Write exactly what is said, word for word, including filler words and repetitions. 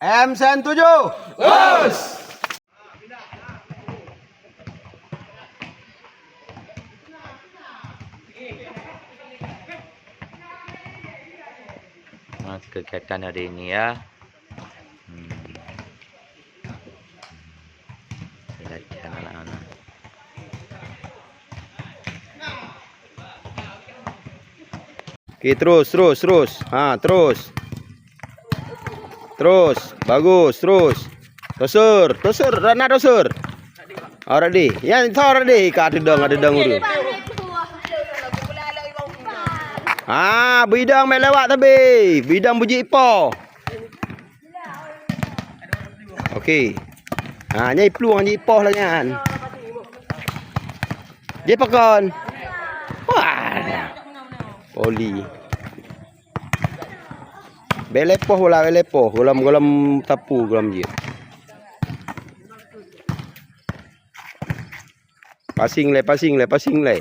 M sembilan tujuh. Terus. Nah, kegiatan hari ini ya. Hmm. Latihan anak-anak. Oke, terus, terus, terus. Ha, terus. Terus, bagus, terus. Tosur, tosur, Ratna tosur. Already. Ya, already. Ka ada dong, ada dong dulu. Ah, bidang mai lewat tapi. Bidang buji ipo. Oke. Ha, nyan iplueng, nyan ipoh lagèe nyan. Jipakon. Wah. Poli. Bèk lé poh bola, bèk lé poh. Gohlom, gohlom tapu, gohlom jeuet. Passing lé, passing lé, passing lé.